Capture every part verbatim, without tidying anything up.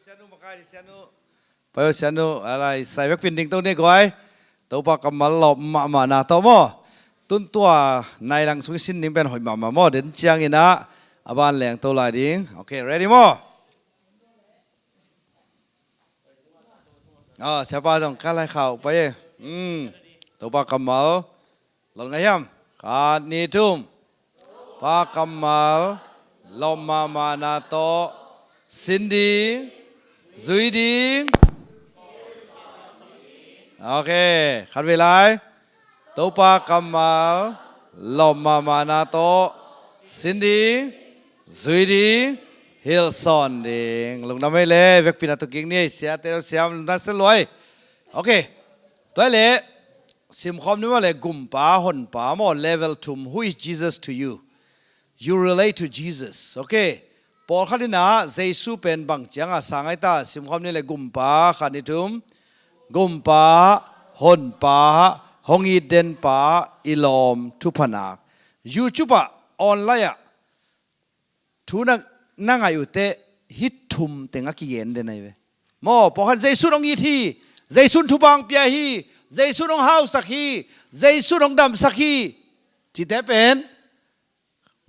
Sianu makai di, sianu. Pai aw sianu, alai sai vekpin ding to ni guai. Topa kammal lawp mahmah na tawh maw. Tun tua nai lang sung i sin ding pen hoih mahmah maw. Den ciangin ah a ban leng to lai ding. Ok, ready maw? Ah, siapa zong ka lai khau pai e. Hmm. Topa kammal. Lon ngai hiam? Khat, nih, thum. Pa kammal lawp mahmah na tawh sin ding, zui ding. Ok, khat vei lai. Topa kammal lawp mahmah na tawh sin ding, zui ding, hilhsawn ding. Lungdam ei le, vekpi na tukik ni ei, siate siam na se luai. Ok. Tua le, simkhawm ni maw le, gumpa, honpa maw, level thum, who is Jesus to you? You relate to Jesus. Ok. Pawlkhat in ah Jesu pen bang ciang a sang ai ta, simkhawm ni le, gumpa, khat, nih, thum. Gumpa, honpa, hong it denpa, i lawm thupha nak. YouTube ah, online ah thu na, na ngaih uh teh hih thum teng a kigen den ahi ve. Maw, pawlkhat Jesu in hong it hi, Jesu in thupha hong pia hi, Jesu in hong hausak hi, Jesu in hong damsak hi. Cihte pen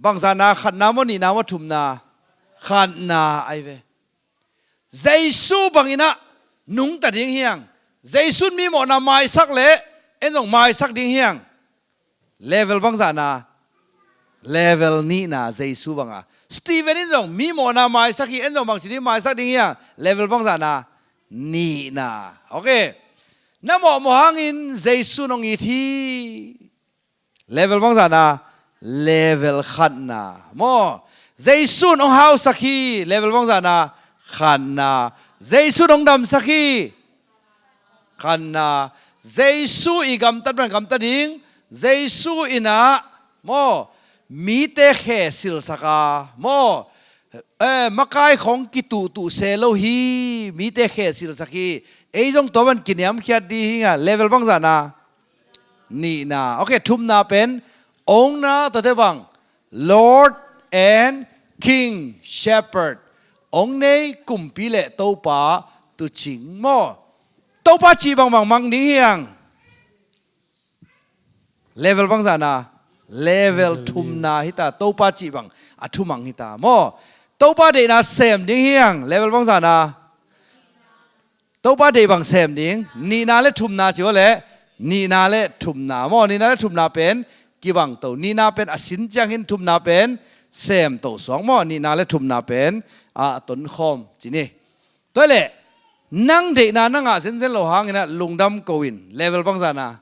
bangzahna, khatna maw, nihna maw, thumna? Khatna ahi ve. Jesu bangin ah nungta ding hi hang. Jesu in mi mawhna maisak leh en zong maisak ding hi hang. Level bangzahna? Level nihna, Jesu banga. Stephen in zong mi mawhna maisak hi, en zong bangci ding, maisak ding hi hang. Level bangzahna? Nihna. Ok. Na mawhmawh hangin Jesu in hong it hi. Level bangzahna? Level khatna. Maw, Jesu in hong hausak hi. Level bangzahna? Khatna. Jesu in hong damsak hi. Khatna. Jesu i gamtat bang gamta ding. Jesu in ah, maw, mite khe silsak a, maw, eh, makai khong kituhtuh se lo hi, mite khe silsak hi. Ei zong tua bang kiniamkhiat ding hi hang a, level bangzahna? Nihna. Ok, thumna pen, owner, tuate bang, Lord and King, Shepherd. Hong nei kumpi le Topa tuucing maw. Topa cih bangbang mang ding hi hang. Level bangzahna? Level thumna hi ta, Topa cih bang a thumang hi ta maw. Topa deihna sem ding hi hang. Level bangzahna? Topa deih bang sem ding. Nihna le thumna ci uh leh, nihna le thumna maw, nihna le thumna pen kibang to. Nihna pen a sin ciangin thumna pen sem to suak maw, nihna le thumna pen a tonkhawm ci ni. Tua leh, nang deihna na ngah zenzen lo hangin ah lungdam ko in. Level bangzahna?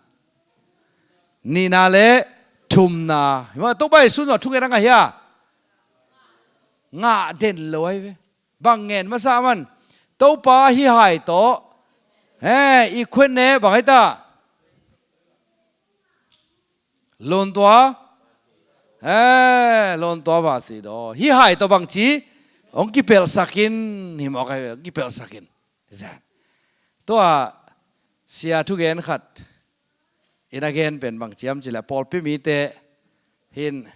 Nihna le thumna. Hi maw, Topa Jesu in zong a thunget a ngah hia? Ngah den lo ahi ve. Bang ngen masa a man? Topa hih hai tawh, he, i khuet ne bang ahi ta? Lawntua, he, lawntua vasi daw. Hih hai tawh bangci hong kipelhsak in, hi mawk ahi ve, hong kipelhsak in. Zan. Tua sia thugen khat in a gen pen bang ciam ci leh, pawlpi mite hin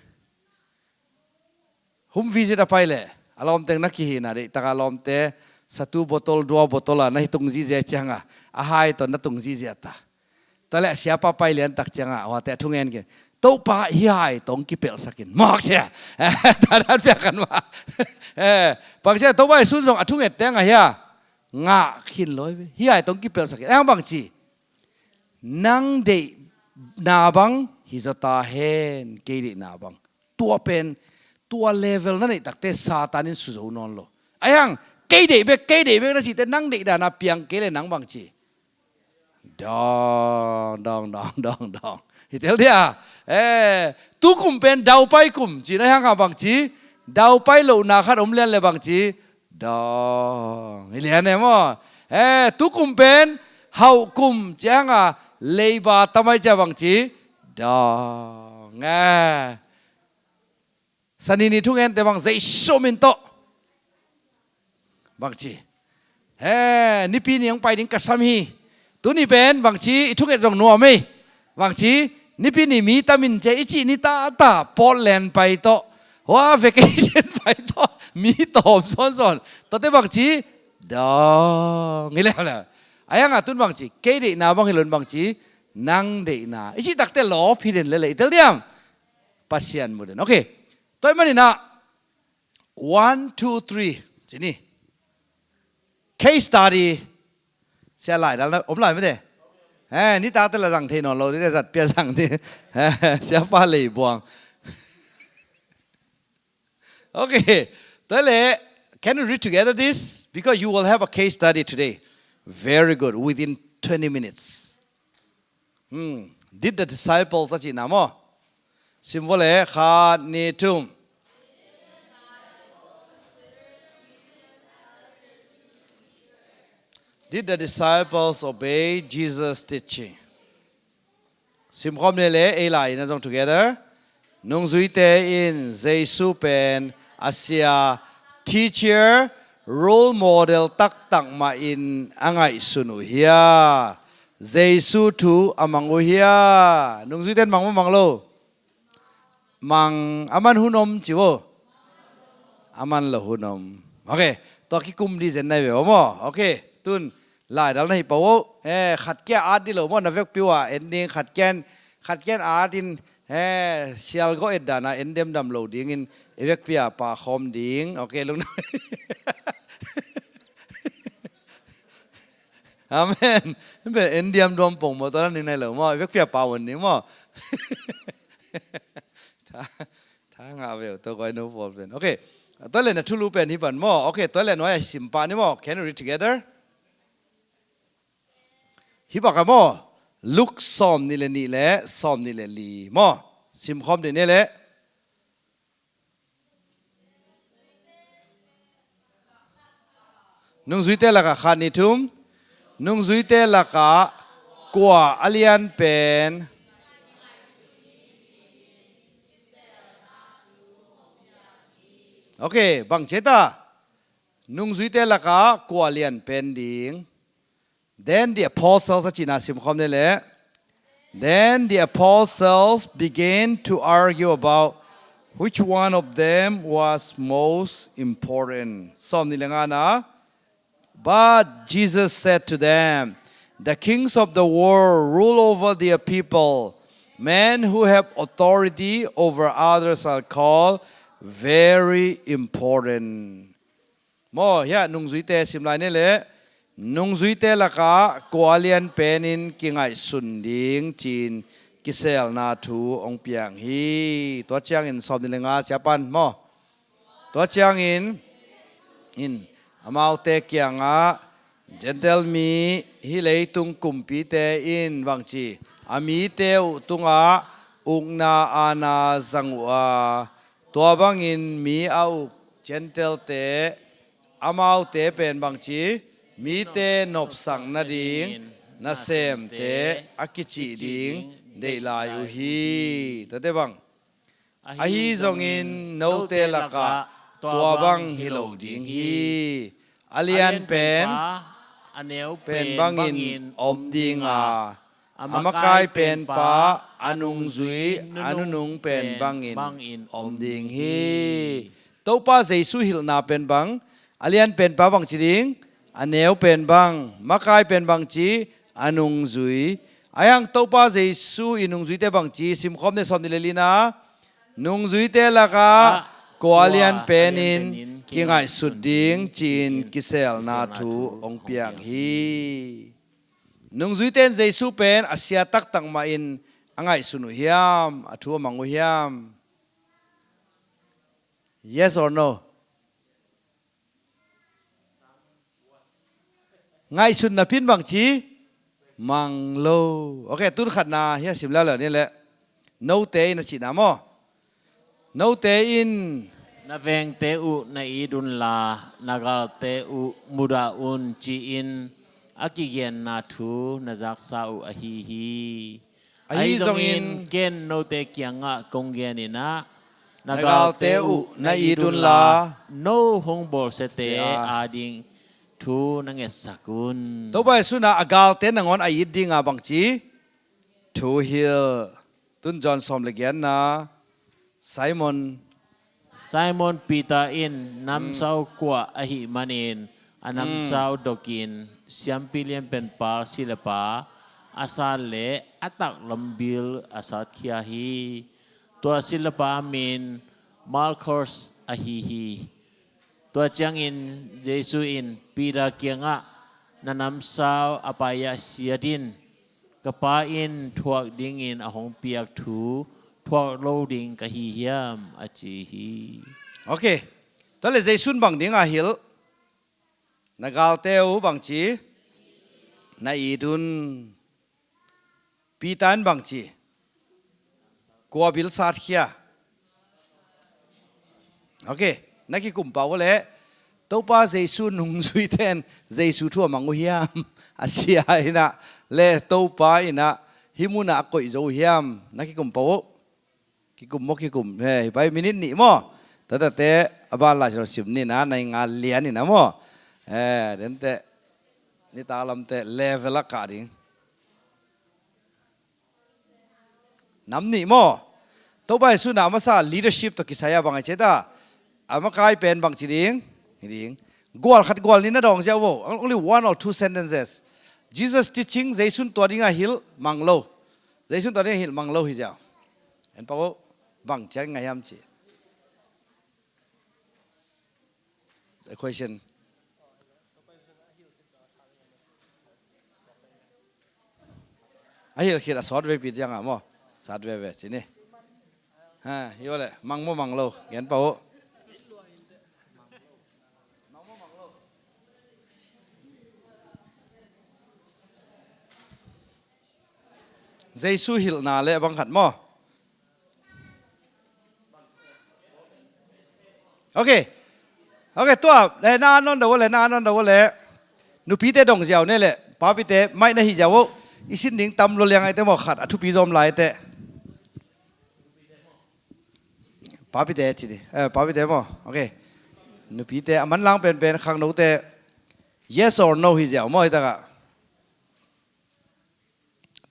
home visit a pai leh a lawmte na kihihna, deihtak a lawmte satu botol, dua botol a na hi tung zihziah ciang a, a hai tawh na tung zihziah ta. Tua leh a siapa pai liantak ciang a, huate a thungen khin, Topa hih hai tawh hong kipelhsak in, mawk sia. Tadan piak kan mah. Eh, bang sia, Topa Jesu in zong a thungette a ngah hia? Ngah khin lo ahi ve. Hih hai tawh hong kipelhsak in. Ahih hang bangci? Nang deihna bang hi zaw ta hen, kei deihna bang. Tua pen, tua level na neih takteh Satan in su zo nawn lo. Ahih hang, kei deih bek, kei deih bek na cihte, nang deih dan a piang kei leh nang bangci? Dawng, dawng, dawng, dawng, dawng. Hi tel dia. Eh, tu kum pen daupai kum ci na, ahih hang a bangci? Daupai lohna khat om lian leh bangci? Dawng. Hi lian e maw. Eh, tu kum pen hauh kum ci, ahih hang a leiba tam ahih ciang bangci? Dawng. Eh. Sani ni thungente bang Jesu min tawh. Bangci? He, Nipi ni hong pai ding ka sam hi. Tuni pen bangci, i thunget zong nuam ei. Bangci? Nipi ni mi tam in ci, i cih ni tata, Portland pai tawh, hua vacation pai tawh, mi tawm sawnsawn. Tuate bangci? dong hi leuleu. A hiangah tun bangci, kei deihna bang hi lo in bangci, nang deihna i cih takte lawp hi den lele i tel diam? Pasian mu den. Okay. Tua ahih maninah one, two, three ci ni. Case study. Sia laidalna om lai mate. Eh, nitakte la zang thei nawn lo dite, zat pia zang di. Eh, siapa leibuang. Okay. Tua leh, can you read together this? Because you will have a case study today. Very good. Within twenty minutes. Hmm. Did the disciples a cihna maw? Sim vua le, khat, nih, thum. Did the disciples obey Jesus' teaching? Simkhawm ni le, ei lai in a zong together. Nungzuite in Jesu pen a sia, teacher, role model taktak mah in a ngaihsun uh hia? Jesu thu a mang uh hia? Nungzuite in mang maw mang lo? Mang, a man hun om ci vo. A man lo hun om. Okay. Tua kikum di zen nai ve maw. Okay. Tun laidal na hi pah vo. Eh, khat kia at di lo maw, na vekpi uh a en ding, khat kian, khat kian at in, eh, sial go et dana en dem dam lo dingin, i vekpi a pa khawm ding. Okay, lung. Amen. Be en diam duam pong maw, tua na ning nai lo maw, i vekpi a pa wan ding maw. Tha, tha ngah ve uh, tua koi no pawl pen. Okay. Tua le na thulu pen hi pan maw. Okay, tua le nuai a sim pah ni maw. Can you read together? Hi bak a maw. Luke sawm nih le nih le sawm nih le li maw. Simkhawm dih ni le. Nungzuite lakah khat, nih, thum. Nungzuite lakah kua a lian pen? Okay, bang ci ta? Nungzuite lakah kua lian pen ding? Then the apostles, a cihna simkhawm ni le. Then the apostles began to argue about which one of them was most important. Sawm nih le ngana. But Jesus said to them, "The kings of the world rule over their people. Men who have authority over others are called very important." Maw, hiah nungzuite sim lai ni le. Nungzuite lakah kua lian penin kingaihsun ding ci-in kiselna thu hong piang hi. Tua ciangin sawm nih le nga siapan maw. Tua ciangin in amaute kiangah, Gentile mi, hih leitung kumpite in bangci a mite uh tungah ukna aana zang uh a, tua bangin mi a uk Gentile-te, amaute pen bangci mite nopsak nading nasemte a kicih ding deih lai uh hi. Tuate bang. Ahi zongin note lakah tua bang hi lo ding hi. A lian pen a neu pen bangin om ding a, a makai pen pa a nungzui a nunung pen bangin om ding hi. Topa Jesu hilhna pen bang, a lian pen pa bang ci ding, a neu pen bang, makai pen bang ci, a nungzui. A hiang Topa Jesu i nungzuite bang ci, simkhawm ni sawm nih le lina. Nungzuite lakah kua lian penin kingaihsut ding ci-in kiselna thu hong piang hi. Nungzuite in Jesu pen a sia taktak mah in a ngaihsun uh hiam, a thu a mang uh hiam? Yes or no? Ngaihsutna pen bang ci? Mang lo. Ok, tun khatna hiah sim lala ni le. Note in a cihna maw? Note in na vengte uh na it unla, na galte uh mudah un ci-in a kigenna thu na zaksa uh ahi hi. Ahi zongin ken note kiangah kong gen inah, na galte uh na it unla, no hong bawlsiate ading thu na ngetsak un. Topa Jesu in a galte nangawn a it dinga bang ci? Thu hilh. Tun John sawm le giatna. Simon. Simon Peter in namsau kuah ahih manin a namsau dokin siampi lianpen pa silapa a sat le a taklam bil a satkhia hi. Tua silapa min Malchus ahi hi. Tua ciangin Jesu in Peter kiangah, "Na namsau a pai-ah siat in. Ka Pa in thuak dingin a hong piak thu thuak lo ding ka hi hiam?" a ci hi. Ok. Tua le Jesu'n bang ding a hilh? Na galte uh bangci na it un. Peter in bangci, kua bil satkhia? Ok, na kikum pah uh leh, Topa Jesu nungzuite in Jesu thu a mang uh hiam? A sia in ah le Topa in ah hih munah a koih zo uh hiam? Na kikum pah uh. Kikum maw, kikum. He, hi pai minit nih maw. Tatate a ban Lai Siangtho sim ni na, nai nga lian in ah maw. He, dente nitak lamte level a kah ding. Nam nih maw. Topa Jesu na a masa leadership tawh kisai a bang a ci ta. A makai pen bangci ding? Hi ding. Gual khat gual nih na dawng ziau vo. Only one or two sentences. Jesus teaching, Jesu'n tua ding a hilh mang lo. Jesu'n tua ding a hilh mang lo hi ziau. En pah vo, bang ciang ngai hiam ci. The question. A hilh khit a sawt veipi ciang a maw. Sat veve ci ni. Ha, hi ua le, mang maw mang lo, gen pah uh. Jesu hilhna le bang khat maw. Ok. Ok, tua le na nawn do le, na nawn do le. Nupite dong ziau ne le, papite mai na hi ziau. I sin ding tam lo liang aite maw, khat a thupi zom lai te. Papite ci di. Eh, papite maw. Ok. Nupite a manlang penpen khangnote yes or no hi ziau maw, hi takah.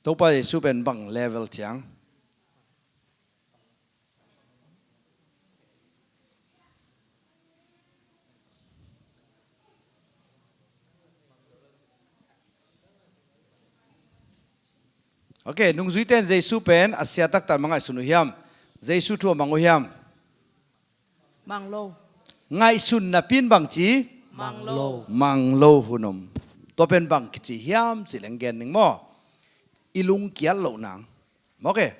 Topa Jesu pen bang level ciang? Ok, nungzuite in Jesu pen a sia taktak mangaihsun uh hiam? Jesu thu a mang uh hiam? Mang lo. Ngaihsun napi in bangci? Mang lo. Mang lo hun om. Tua pen bang kici hiam ci leng gen ning maw. I lungkiat loh nang. Ok.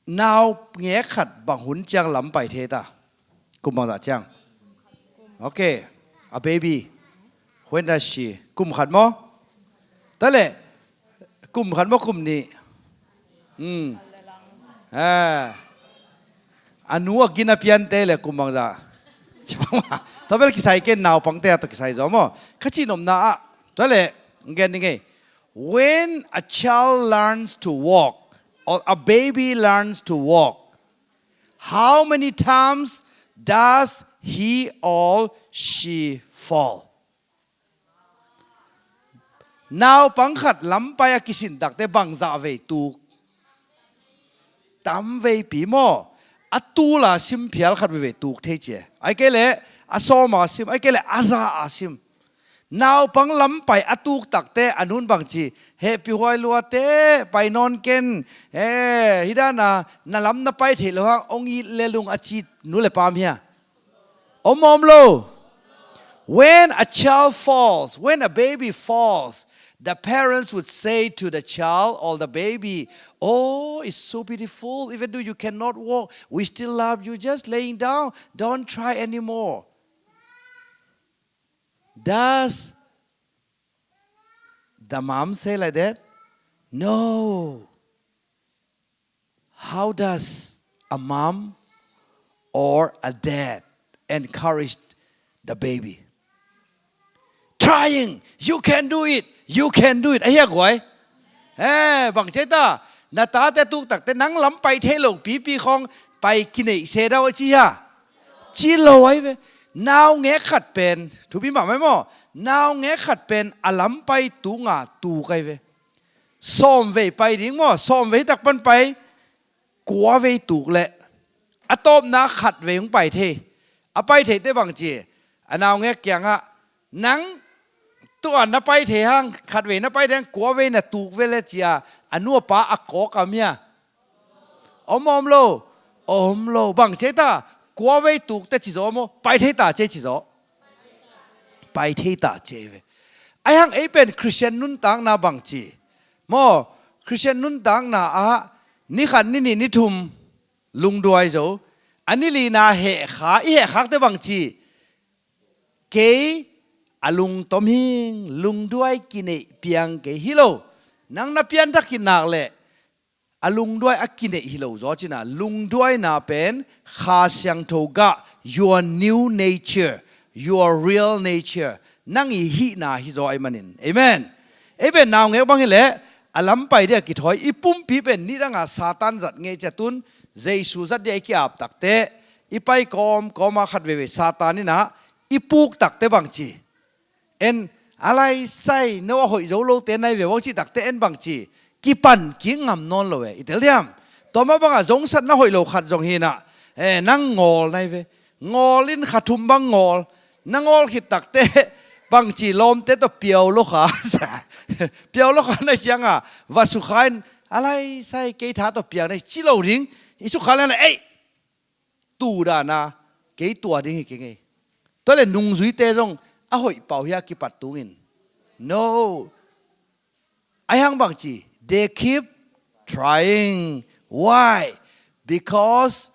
Nau ngek khat bang hun ciang lam pai thei ta? Kum bangzah ciang? Ok. A baby. When does she? Kum khat maw? Tua le. Kum khat maw, kum nih? Hmm. Ah. A nu a gin a piante le kum bangzah? Tua bel kisai ken, naupangte a tawh kisai zaw maw. Ka cih nopna ah. Tua le. Gen ding ei. When a child learns to walk, or a baby learns to walk, how many times does he or she fall? Naupang khat lampai a kisin takte bangzah vei tuk? Tam veipi maw. A tul a sim phial khat veivei tuk thei ci e. Ai kei leh a sawm a sim, ai kei leh a za a sim. Naupang lampai a tuk takte a nu'n bangci, "Hehpih huai lua teh, pai nawn ken. Eh, hih dan a na lam na pai theih loh hang, ong it lel ung," a ci nu le pa om hia? Om maw, om lo? When a child falls, when a baby falls, the parents would say to the child or the baby, "Oh, it's so beautiful. Even though you cannot walk, we still love you. Just laying down. Don't try anymore." Does the mom say like that? No. How does a mom or a dad encourage the baby? Trying. "You can do it. You can do it." Ahi a guai. Eh, bang ci ta. Na tate tuk takte nang lam pai thei lo pipi khawng pai kineih se dau a ci hia? Ci lo ai ve. Nau ngek khat pen, thupi mahmah maw. Nau ngek khat pen a lam pai tuk nga tuk ai ve. Sawm vei pai ding maw, sawm vei tak pan pai, kua vei tuk leh a tawpna khat vei hong pai thei. A pai theite bang ci, a naungek kiangah, nang tua na pai thei hang, khatvei na pai thei hang, kuavei na tuk ve le cia, a nu a pa a kawk a mia. Om om lo, om lo, bang ci ta, kuavei tukte ci zaw maw, pai thei ta ci ci zaw. Pai thei ta ci ve. Ahi hang ei pen Christian nuntakna bang ci. Maw, Christian nuntakna ah, ni khat ni nih ni thum, lungduai zo. A ni lina hehkha, i hehkhakte bang ci. Kei a lungtom hing, lungduai kineih piang kei hi lo. Nang na pianthak khit nak leh a lungduai a kineih hi lo zaw cina, lungduaina pen Kha Siangtho gah, your new nature, your real nature, nang i hihna hi zaw ahi manin. Amen. Ei pen naungek bang hileh a lampai dia kithawi, i pumpi pen nidanga Satan zat ngei cia tun, Jesu zat dia i kiap takte, i pai kawm kawma khat veve Satan inah i puk takte bang ci. En, a lai sai, no a hoih zo lote nai ve, wang ci takte en bang ci. Kipan kik ngam nawn lo e, i tel diam. Tua mah bangah zongsat na hoih lo khat zong hinah, eh, nang ngawl nai ve. Ngawl in kha thum bang ngawl. Na ngawl khit takte bang ci, lawmte tawh piau lo kha. Piau lo kha nai cianga, va sukha in, a lai sai, kei tha tawh piang nai ci lo ding. I sukha lena, ei, tu dana, kei tua ding hi kei ngei. Tua le nungzuite zong a hoih pau hi a kipat tungin. No. Ahi hang bang ci, they keep trying. Why? Because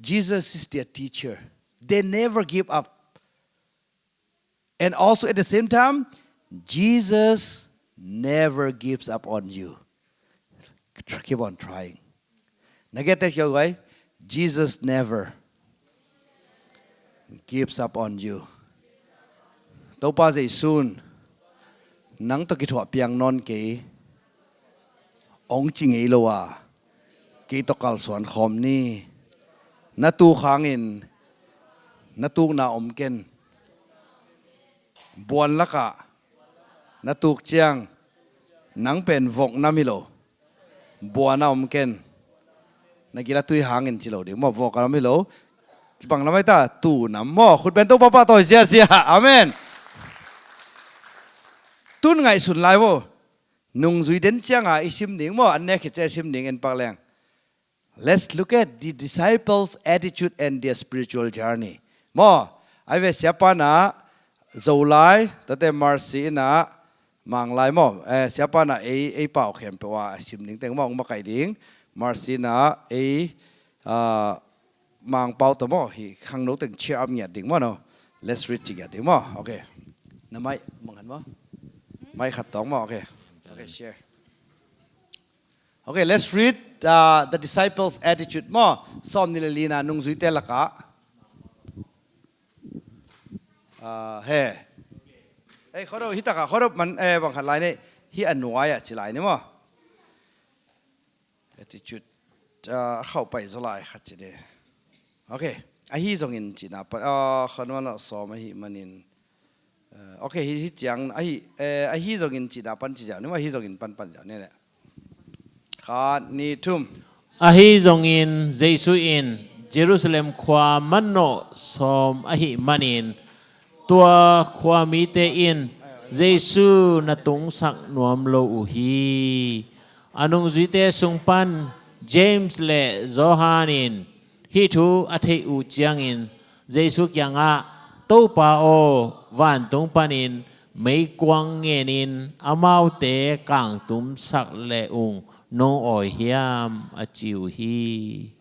Jesus is their teacher. They never give up. And also at the same time, Jesus never gives up on you. Tr-, keep on trying. Na gete kyo gai, Jesus never gives up on you. Topa Jesu'n nang tawh kithuah piang nawn kei, ong ci ngei lo a, kei tawh kalsuan khawm ni. Na tuk hangin na tukna om ken. Buan lakah na tuk ciang nang pen vok nam hi lo. Buana om ken. Na gila tui hangin ci lo ding maw, vok a nam hi lo. Kibang lam ahi ta, tu nam maw. Khut beng Topa pahtawi ziazia. Amen. Tun ngaihsun lai maw. Nungzui den cianga i sim ding maw, an nek khit cia i sim ding en pak leng. Let's look at the disciples' attitude and their spiritual journey. Maw, ai ve siapa na Zolai, tate Mercy ina Manglai maw, eh, siapa na ei, ei pau khempeuh a sim ding teng maw, ong makaih ding. Mercy na ei, ah, Mangpau ta maw, hi khangno teng cheer up ngiat ding maw no. Let's read ci ngiat ding maw. Okay. Na mai manghan maw. Mai khat tawng maw. Okay. Okay, share. Okay, let's read, uh, the disciples' attitude maw. Sawm ni le lina nungzuite laka. Uh, he. Ei, khuado, hi taka, khuado man, eh, bang khat lai ni. Hi a nuai a ci lai ni maw. Attitude, uh, a khauh pai zaw lai khat ci ni. Okay. Ahi zongin cina pan, uh, khuado man a sawm ahi manin. Eh, okay, hi, hi ciang, ahi, eh, ahi zongin cina pan ci ziau ni maw, ahi zongin pan pan ziau ni le. Khat, ni, thum. Ahi zongin Jesu in Jerusalem khua manawh sawm ahi manin, tua khua mite in Jesu na tungsak nuam lo uh hi. A nungzuite sung pan James le Johan in hih thu a theih uh ciangin Jesu kiangah, Topa aw, vantung panin meikuang ngenin amaute kangtumsak le ung nong awi hiam, a ci uh hi.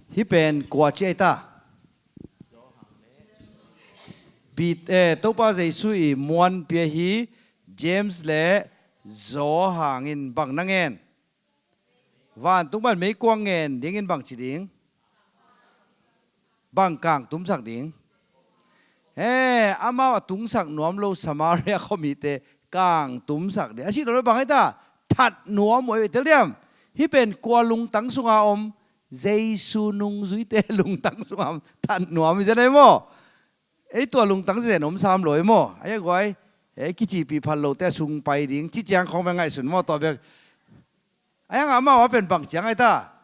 Hih pen kua ci ahi ta? Pit-, eh, Topa Jesu i muanpia hi. James le Johan in bang na ngen? Vantung pan meikuang ngen dingin bang ci ding? Bang kangtumsak ding? He, amau a tungsak nuam lo Samaria khuamite kangtumsak ding. A cih lo bang hita, that nuam uh ei tel diam. Hih pen kua lungtang sunga om? Jesu nungzuite lungtang sunga om that nuam hi zen ei maw. Ei tua lungtang zen om sam lo ei maw. Ai a guai, ei kicipih phal lote a sung pai ding ci ciang khawng bek ngaihsun maw, tua bek. Ai ang amau a pen bang ciang ai ta.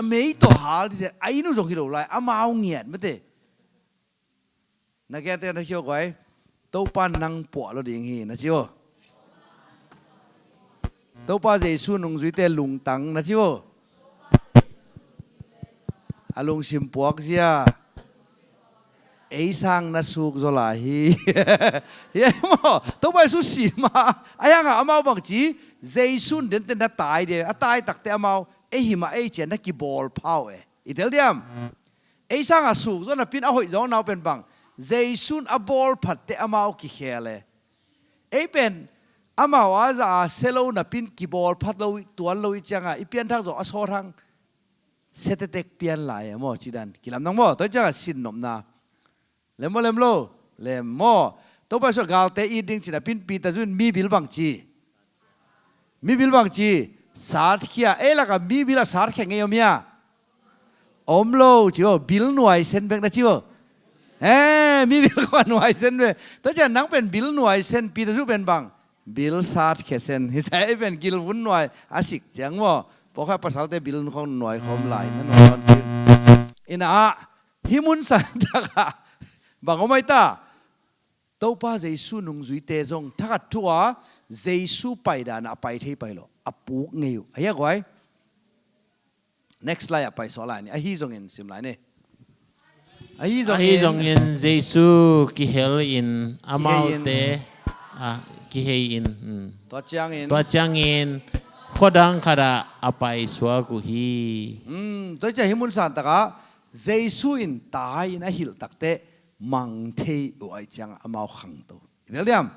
A mei tawh hal dih sia, a inn uh zong hi lo lai, amau ngiat mate. Na gentehna hi aw guai, Topa nang puah lo ding hi na ci aw. Topa Jesu nungzuite lungtang na ci aw. A lungsim puak zia. Ei sang na suk zaw lai hi. Hi ei maw? Topa Jesu si ma. A hiangah amau bangci, Jesu in dente na tai de. A tai takte amau ei himah ei cian na kibawl phau e. I tel diam? Ei sangah suk zaw napin a hoih zaw nau pen bang, Jesu in a bawl phatte amau kikhel e. Ei pen amau a za a se lo napin kibawl phat lo, tuan lo i ciangah i pianthak zaw a sawt hang setetek pian lai e maw, cidan kilamdang maw, tua i ciangah sinnopna. Lem maw, lem lo? Lem maw? Topa Jesu a galte it ding ci napin Peter zun mi bil bangci. Mi bil bangci, satkhia, ei laka mi bil a satkhia ngei om hia? Om lo, ci aw, bil nuai sen bek na ci aw. Eh, mi bil kua nuai sen bek. Tua cian nang pen bil nuai sen, Peter zu pen bang. Bil satkhia sen. Hi sa ei pen gil vun nuai, a sik ciang maw. Pawkha pasalte bil khong nuai khawm lai, na nuai khawm kin. Ina ah, hi mun san takah. Bang om ai ta. Topa Jesu nungzuite zong thakhat thu a Jesu paidan a pai thei pai lo. A puk ngei uh. Ahi a guai. Next slide a pai suah lai ni. Ahi zongin sim lai ni. Ahi zongin, ahi zongin Jesu kihel in, kihei in, amaute, ah, kihei in. Hmm. Tua ciangin. Tua ciangin khuadang khat ah a pai suak uh hi. Hmm, tua ciang hi mun san takah Jesu in tai in a hilh takte mang thei uh ai ciang amau khangto. I tel diam?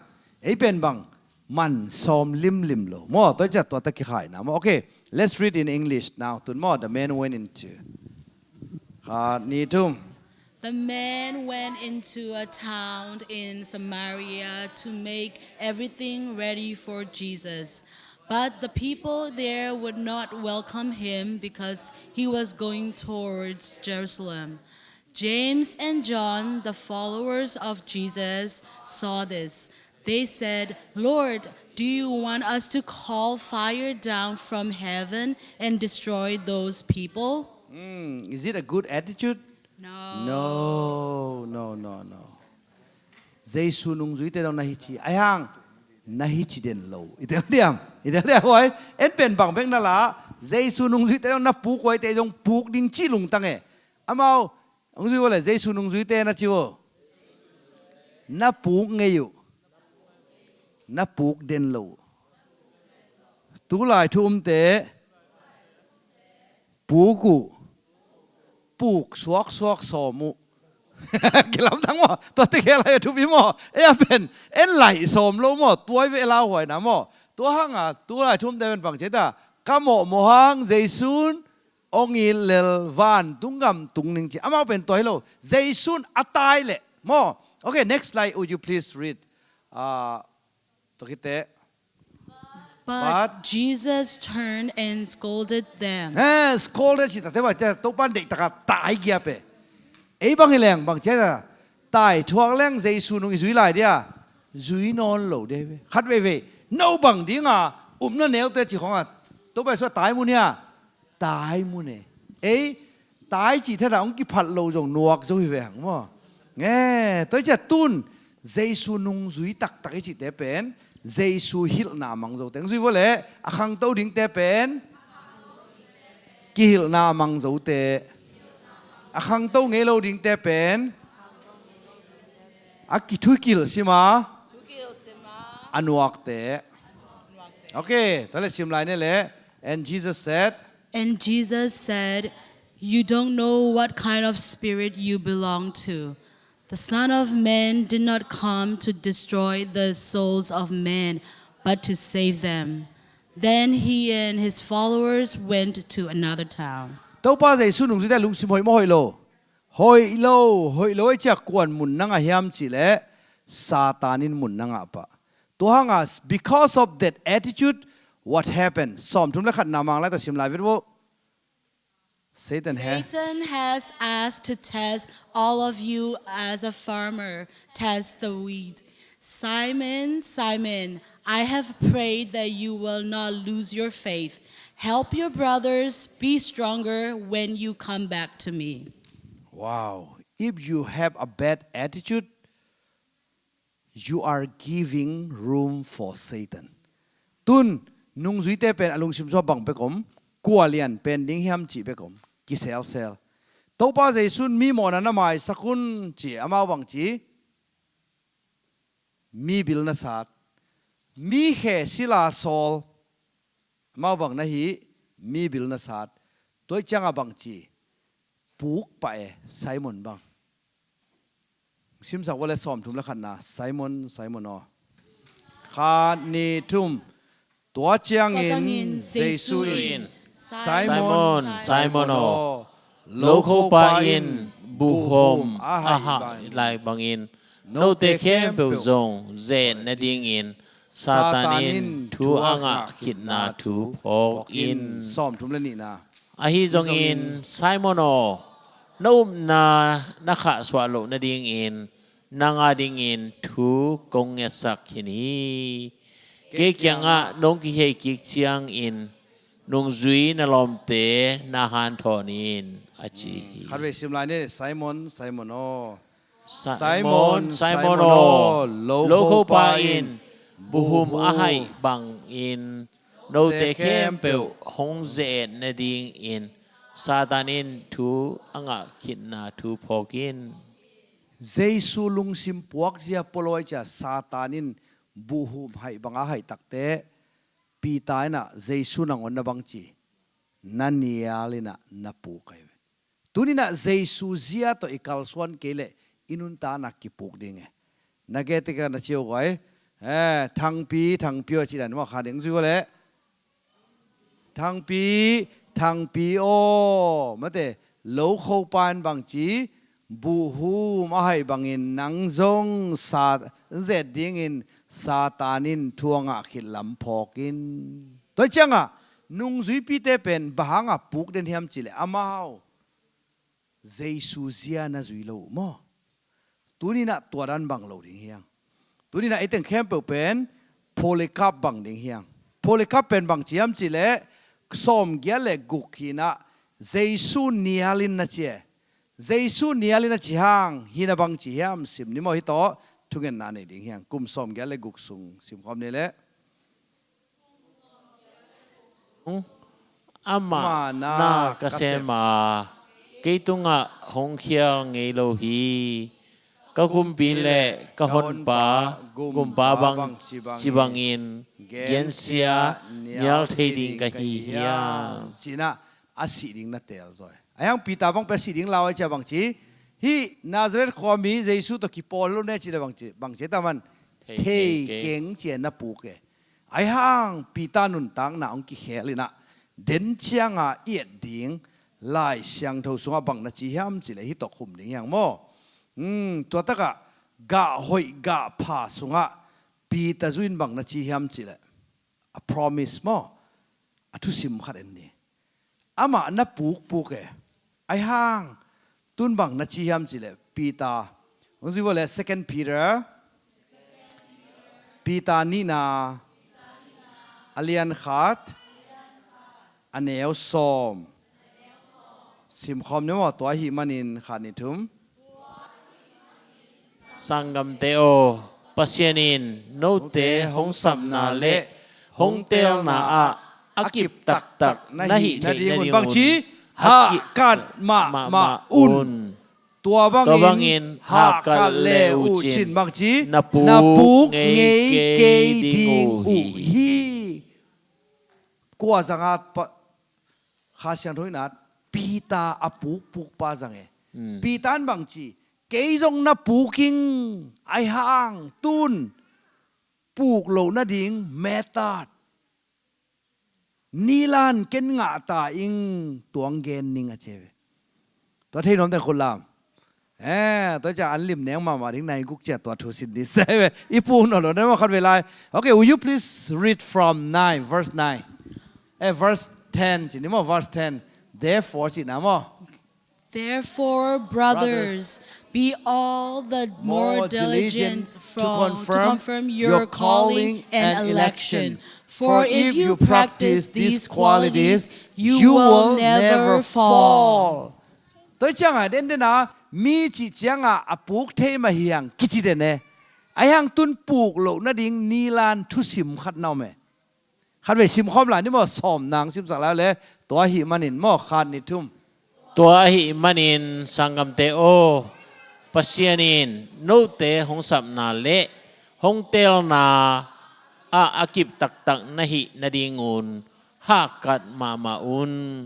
Ei pen bang man sawm limlim lo. Maw, tua ciang tua ta kikhaina maw. Okay, let's read in English now. Tun maw, the man went into. Khat, ni, thum. The man went into a town in Samaria to make everything ready for Jesus. But the people there would not welcome him because he was going towards Jerusalem. James and John, the followers of Jesus, saw this. They said, "Lord, do you want us to call fire down from heaven and destroy those people?" Hmm, is it a good attitude? No. No, no, no, no. Jesu nungzuite dong na hi ci, ai hang, na hi ci den lo. I tel diam? I tel diam, huai? En pen bang bek na la, Jesu nungzuite dong na puk huaite zong puk ding ci lungtang e. Amau, hong zui vo le, Jesu nungzuite na ci vo. Na puk ngei uh. Na puk den lo uh. Tulai thu umte puk uh. Puk suaksuak sawm uh. Kilamdang maw? Tua te khe lai a thupi maw? Ei a pen, en laih sawm lo maw? Tuai ve lau huaina maw? Tua hanga, tulai thu umte pen bang ci ta. Ka mawhmawh hang, Jesu in, ong it lel vantung gam tung ning ci. Amau pen tua hi lo. Jesu in a tai leh. Maw. Okay, next slide, would you please read? Ah, tua khit teh. But, but Jesus turned and scolded them. Eh, scolded ci ta te ba, Topa in deih taka tai giap e. Ei bang hi leng, bang ci ta. Tai thuak leng Jesu nung i zui lai dia. Zui nawn lo de ve. Khat veivei. No bang dinga upna neute ci khonga. Topa Jesu a tai mun hia. Tai mun e. Ei, tai cih thadah hong kiphat lo zong nuak zo hi ve hang maw. Nge, tua i ciah tun, Jesu nungzui taktak i cihte pen, Jesu hilhna a mang zote. Hong zui vua leh, a khangto dingte pen, kihilhna a mang zote. A khangto ngei lo dingte pen, a kithuikilh sima, a nuakte. Okay, tua leh sim lai ni leh. And Jesus said, And Jesus said, "You don't know what kind of spirit you belong to. The Son of Man did not come to destroy the souls of men, but to save them." Then he and his followers went to another town. Topa Jesu nungzuite lungsim hoih maw hoih lo? Hoih lo, hoih lo i ciah kuan mun na ngah hiam cih leh Satan in mun na ngah pah. Tua hanga, because of that attitude, what happened? Sawmthum le khatna Mang lai tawh sim lai vet vo. Satan has. Satan has asked to test all of you as a farmer tests the wheat. Simon, Simon, I have prayed that you will not lose your faith. Help your brothers be stronger when you come back to me. Wow. If you have a bad attitude, you are giving room for Satan. Tun, nungzuite pen a lungsim sua bang bek om, kua lian pen ding hiam cih bek om, kiselsel. Topa Jesu'n mi mawhna na maisak un ci, amau bang ci? Mi bil na sat. Mi khe sila sawl. Amau bang na hi, mi bil na sat. Tua ciangah bang ci? Puk pah e, Simon bang. Simsak vua le sawmthum le khatna, Simon, Simon aw. Khat, nih, thum. Tua ciangin Jesu in, Simon, Simon aw, lokhopa in buhhum a haih lai bangin note khempeuh zong ze-et nadingin Satan in thu a ngah khitna thu phawk in. Sawmthum le nihna. Ahi zongin Simon aw, na upna na khahsuah loh nadingin nang a dingin thu kong ngetsak khin hi. Kei kiangah nong kihei kik ciangin nungzui na lawmte na hanthawn in, a ci hi. Khatvei sim lai ni, Simon, Simon aw. Simon, Simon aw, lokhopa in buhhum a haih bangin note khempeuh hong ze-et nadingin Satan in thu a ngah khitna thu phawk in. Jesu lungsim puakzia pua lo ai cia Satan in buhhum haih banga haih takte Peter inah Jesu nangawn na bang ci? Na nial inah na puk ai ve. Tuninah Jesu zia tawh i kalsuan kei leh i nuntakna kipuk ding e. Na gei tikah na cio guai, eh, Thangpi, Thangpi aw cih dan maw, kha ding zui guai leh. Thangpi, Thangpi aw, mate, lokhopa in bang ci? Buhhum a haih bangin nang zong sa zet dingin Satan in thu a ngah khit lam phawk in. Tua ciangah nungzuipite pen bang hangah puk den hiam cih leh amau Jesu zia na zui lo uh maw? Tuninah tua dan bang lo ding hiang. Tuninah ei teng khempeuh pen Polycarp bang ding hiang. Polycarp pen bang ci hiam cih leh sawmgiat le guk hinah Jesu nialin na ci e. Jesu nialin na ci hang hina bang ci hiam sim ni maw, hi tawh thungetna nei ding hiang. Kum sawmgiat le guk sung simkhawm ni leh. Amah na ka sem a, kei tungah hong khial ngei lo hi. Ka kumpi le ka honpa gumpa bang ci bangin gensia nial thei ding ka hi hiam? Cinah a sih ding na teel zaw e. Ahi hang Peter bang pen a sih ding lau ai cia bang ci? Hih Nazareth khuami Jesu tawh kipawl lo ne cina bang ci, bang ci taman? Thei keng cia na puk e. Ahi hang Peter nuntakna hong kikhel inah den cianga i et ding Lai Siangtho sungah bang na ci hiam cih leh hi tawh khum ding hiang maw? Hmm, tua takah gah hoih gah pha sungah Peter zu in bang na ci hiam cih leh a promise maw? A thusim khat en ni. Amah na pukpuk e. Ahi hang tun bang na ci hiam cih leh Peter, hong zui vua leh Second Peter, Peter nihna, a lian khat, a neu sawm. Simkhawm ni maw, tua ahih manin khat, nih, thum. Sanggamte aw, Pasian in note hong sapna le hong teelna ah a kip taktak na hih theih nadingun bang ci? Hahkat mahmah un. Tua bangin hahkat le uh cin bang ci? Na puk ngei kei ding uh hi. Kua zanga Kha Siangtho in at Peter a pukpukpa zang e. Peter in bang ci? Kei zong na puk ing. Ahi hang tun puk loh nading method, nilan ken ngahta ing, tuang gen ning a ci ve. Tua thei nuam teng khut lam. Eh, tua cia an lim neng mahmah ding, nai guk cia tua thu sin ding sa ve. I puk nawn lo na maw khat vei lai. Okay, will you please read from nine, verse nine? Eh, verse ten ci ni maw, verse ten. Therefore ci na maw. Therefore, brothers, Be all the more diligent from, to confirm your calling and election. For if you practice these qualities, you will never fall. Tua ciangah denden a mi cih ciangah a puk thei mah hi hang kici den e. Ahi hang tun puk loh nading nilan thusim khat na om e. Khatvei simkhawm lai ni maw, sawm nang simsak lai le, tua ahih manin maw, khat ni thum. Tua ahih manin sanggamte aw, Pasian in note hong sapna le hong teelna ah a kip taktak na hih nadingun hahkat mahmah un.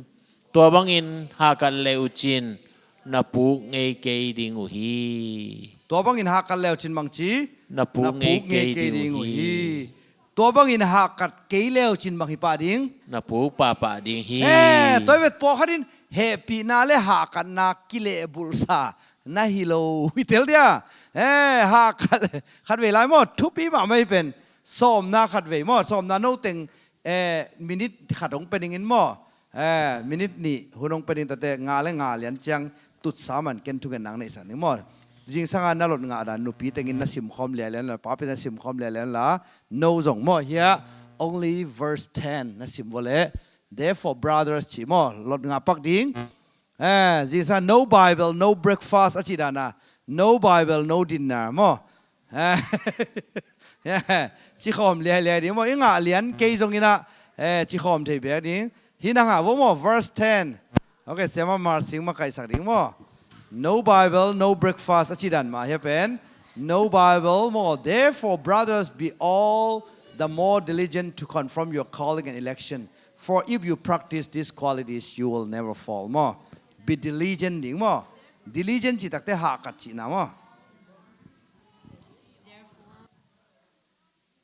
Tua bangin hahkat le uh cin na puk ngei kei ding uh hi. Tua bangin hahkat le uh cin bangci na puk ngei kei ding uh hi. Tua bangin hahkat kei le uh cin bang hi pah ding? Na puk pahpah ding hi. Eh, tua i vet pawlkhat in hehpihna le hahkatna kilehbulhsa na hi lo hi tel dia. Eh, hahkat khatvei lai maw, thupi mahmah hi pen. Sawmna khatvei maw, sawmna no teng, eh, minit khat hong pe dingin maw. Eh, minit nih hun hong pe ding tate, nga le nga lian ciang tutsa man ken thugen nang neihsak ding maw. Zingsanga na lot ngah dan nupi tengin na simkhawm lialian la, papi na simkhawm lialian la, no zong maw hiah, only verse ten na sim vawleh. Therefore, brothers, ci maw, lot ngah pak ding. Eh, zingsanga no Bible, no breakfast a ci dana, no Bible, no dinner maw. Eh, cikhawm lialiai ding maw, i ngah lian kei zongin ah, eh, cikhawm thei bek ding. Hi na ngah vo maw, verse ten. Ok, siama Marsing makaihsak ding maw. No Bible, no breakfast a ci dan mah hi a pen. No Bible maw. Therefore, brothers, be all the more diligent to confirm your calling and election. For if you practice these qualities, you will never fall maw. Be diligent ding maw. Diligent cih takte hahkat cihna maw.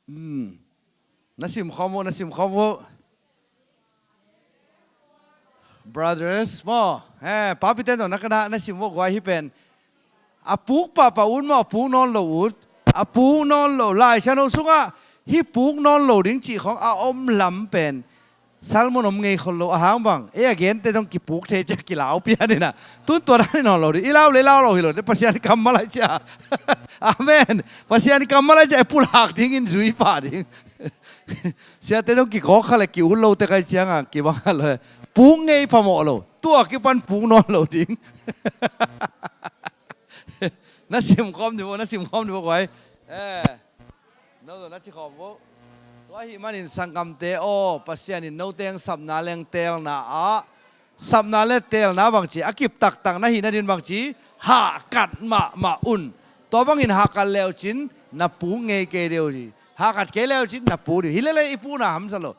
Hmm. Na simkhawm uh, na simkhawm uh. Brothers maw, eh, papi ten zong na kana na sim uh guai hi pen. A puk pahpah un maw, a puk nawn lo un. A puk nawn lo, Lai Siangtho sungah hih puk nawn lo ding cih khawng a om lam pen Salmon om ngei khol lo, a hang bang, ei a gente zong kipuk thei cia kilau pian ina. Tun tua dan i nawn lo ding, i lau le lau lo hi lo ding, Pasian kammal ai cia. Amen. Pasian kammal ai cia, e pulak dingin zui pah ding. Siate zong kikawk kha le ki-ut lo te kai cianga kibang a lo. Puk ngei phamawh lo, tua kipan puk nawn lo ding. Na simkhawm ni bo, na simkhawm ni bo guai. Eh. No, no, na cikhawm uh. Tua ahih manin sanggamte aw, Pasian in note sapna leng teelna ah, sapna le teelna bangci a kip taktak na hih nadin bangci hahkat mahmah un. Tua bangin hahkat le uh cin na puk ngei kei deuh hi. Hahkat kei le uh cin na puk deuh hi. Hi lele i pukna hamsa lo.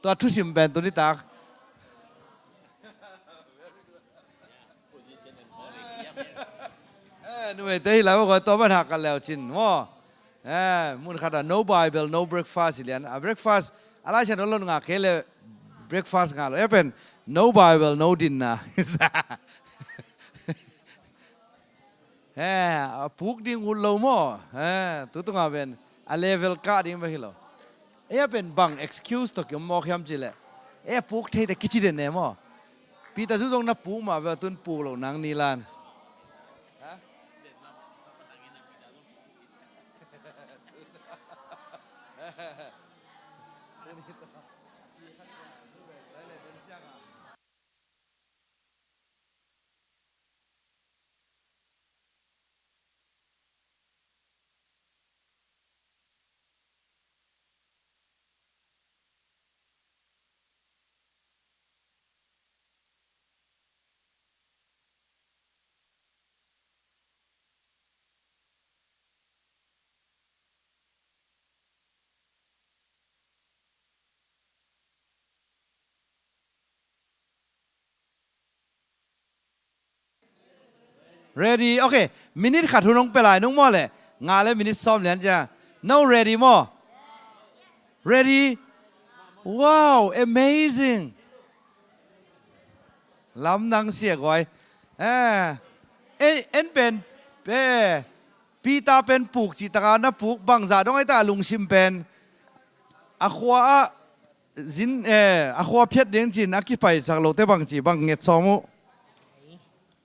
Tua thusim pen tuni tak. Eh, numeite hi lai maw, tua ban hahkat le uh cin maw. Eh, mun khat ah no Bible, no breakfast hi lian. A breakfast, a Lai Siangtho lot ngah kei le breakfast ngah lo. Eh pen, no Bible, no dinner. Eh, a puk ding ut lo maw. Eh, tu tungah pen a level kah ding bek hi lo. Ei a pen bang excuse tawh ki om mawk hiam cih leh, ei a puk thei te kici den e maw. Peter zu zong na puk mah ve, tun puk lo nang ni lan. Ha? Ready? Ok. Minute khat hun hong pia lai nung maw le. Nga le minute sawm lian cia. No ready maw? Ready? Wow, amazing. Lamdang sia guai. Eh, en, en pen, eh, Peter pen puk cih taka na puk bangzah dong ai ta a lungsim pen. A khua ah zin, eh, a khua phiat ding cin a kipaisak lote bangci bang nget sawm uh.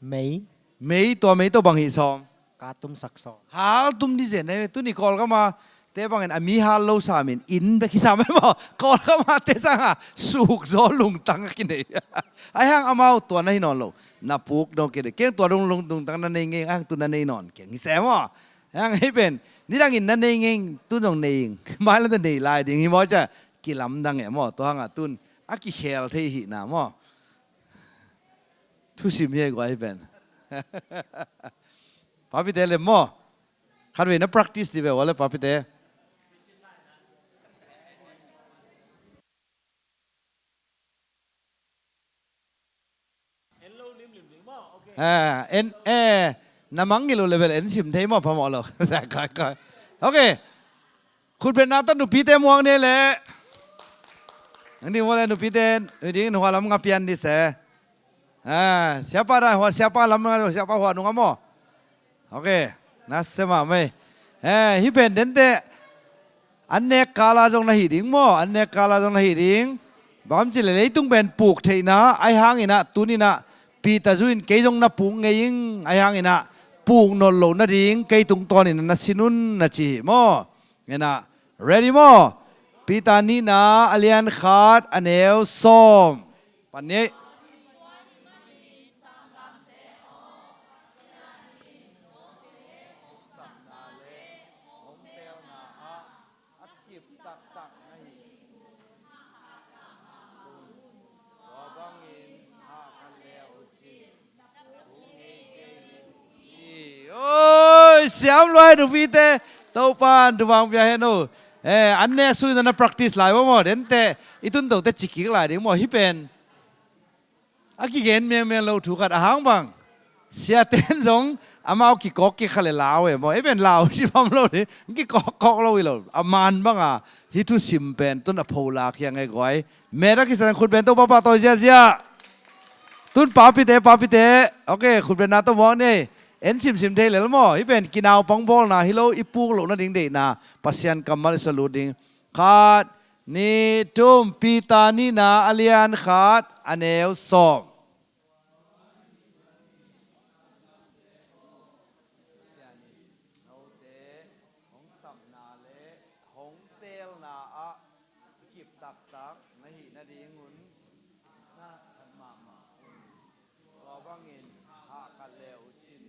Mei. Mei, tua mei tawh bang hih sawm? Ka tum sak sawn. Hal tum di zen e, tuni Kawlgama te bangin a mi hal lo samin inn bek hi sam e maw? Kawlgama te sanga suk zaw lungtang a kinei. Ai hang amau tua na hi nawn lo. Na puk dong kinei. Keng tua dong lung lungtang na nei ngei, ai hang tu na nei nawn keng hi se maw? Ai hang hei pen nidangin na nei ngei, tu dong nei ing. Mailam ta nei lai ding hi maw cia. Kilamdang e maw? Tua hanga tun a kikhel thei hi na maw? Thusim hi e guai pen. Papite lem maw? Khatvei na practice di ve ua le papite. Eh, en, eh, na mangngilh uh level en sim thei maw phamawh lo. Kai, kai. Ok. Khutbetna tawh nupite muang ni le. Nang ding maw le nupite, ding nuhua lam nga pian di se. Ah, siapa dah, hua siapa lam, siapa hua nunga maw. Ok, na sema mai. Eh, hi pen dente. An nek kala zong na hi ding maw, an nek kala zong na hi ding. Bang ci le leitung pen puk theihna, ai hangin ah, tunin ah, Peter zu in kei zong na puk ngei ing, ai hangin ah, puk nawn lo nading, kei tungtawnin na sin un na ci hi maw. Ngen ah, ready maw? Peter nihna, a lian khat, a neu sawm. Pan ni. Oi, siam luai nupite, Topan tuvang pia hen uh. Eh, an nek sui na practice lai maw, dente, i tun tote cikik lai ding maw, hi pen. A kigen miangmiang lo thu khat a hang bang. Siaten zong amau kikawk kik kha le lau e maw. Ei pen lau si pam lo ni. Kikawk kawk lo hi lo. A man banga hi thusim pen tun a pho lak hiang e guai. Met a kisan khut pen Topa pahtawi ziazia. Tun papite, papite. Ok, khut pen na tawh muak ni. En simsim thei lel maw. Hi pen kinaupang bawlna hi lo i puk lo nading deihna. Pasian kammal i salut ding. Khat, nih, thum, Peter nihna a lian khat, a neu sawm. Note hong sapna le hong teelna ah kip taktak na hih nadingun na khat mahmah un. Tua bangin hahkat le uh cin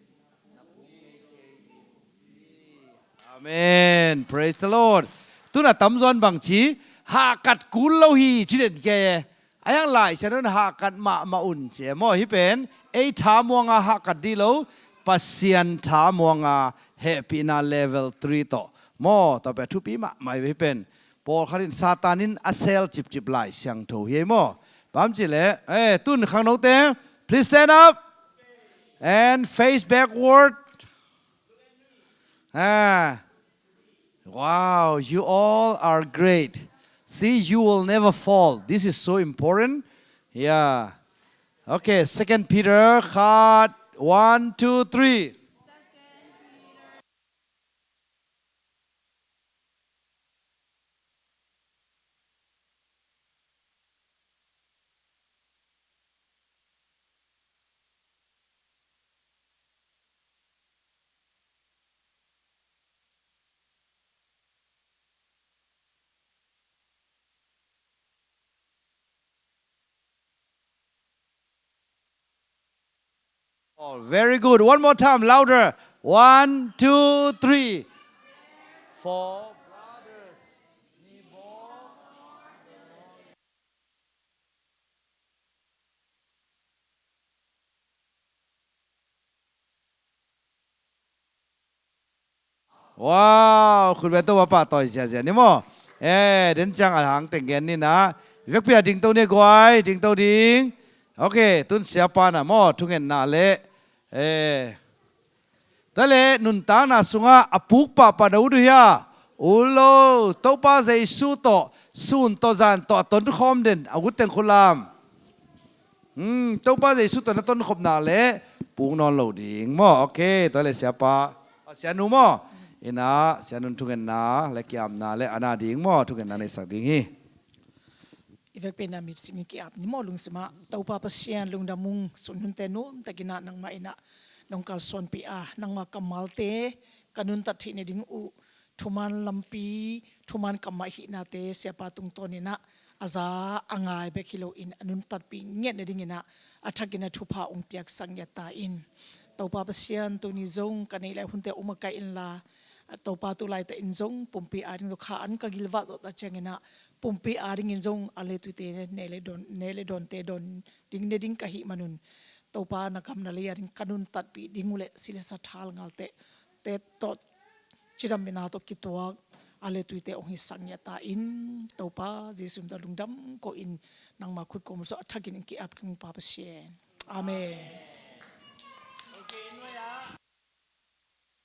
na puk ngei kei ding uh hi. Amen. Praise the Lord. Tun a tamzaw in bangci hahkat kul lo hi ci den kei e. A hiang Lai Siangtho in hahkat mahmah un ci e maw hi pen. Ei tha muanga hahkat dih lo, Pasian tha muanga hehpihna level three tawh maw, tua pen thupi mahmah hi pen. Pawlkhat in Satan in a sel cipcip Lai Siangtho hi ei maw. Bang ci le, eh, tun khangnote, please stand up and face backward. Ah. Wow, you all are great. See, you will never fall. This is so important. Yeah. Okay, Second Peter, khat, one, two, three. Oh, very good. One more time, louder. One, two, three. For brothers. Wow, khut beng Topa pahtawi ziazia ni maw. Eh, den ciang a hang teng gen ni na. Vekpi a dingto ni guai, dingto ding. Ok, tun siapa na maw, thungetna le. Eh. Tua le nuntakna sungah a puk pahpah na ut uh hia? Ut lo, Topa Jesu tawh, sun tawh, zan tawh a tonkhawm den a ut teng khut lam. Hmm, Topa Jesu tawh na tonkhopna le puk nawn lo ding maw? Ok, tua le siapa, a sianu maw? Ina, sianun thungetna le kiamna le ana ding maw? Thungetna neisak ding hi. I vekpi na mit sing i ki-ap ni maw lungsim ah, Topa Pasian lungdam ung, sun hunte nuamtakin ah nangmah in ah nong kalsuanpih a, nangma kammalte ka nuntat theih nading uh thuman lampi, thuman kammal hihnate Siapa tungtawnin ah a za a ngai bek hi loin a nuntatpih ngiat nadingin ah a thakin ah thupha hong piaksak ngiat ta in. Topa Pasian, tuni zong ka neih lai hunte ah hong makaih inla, Topa, tu laitakin zong pumpi ading tawh kha an ka gilvah zawh ta ciangin ah pumpi adingin zong a letuite ne le dawn, ne le dawnte dawn ding ne ding ka hih manun, Topa, na gam na lei ading ka nuntatpih ding uh leh si le sa thal ngalte te tawh cidam bina tawh kituak a letuite hong hisak ngiat ta in. Topa Jesu min tawh lungdam ko in nangma khut kong mulsuah a thakin in ki-ap keng Pa Pasian. Amen.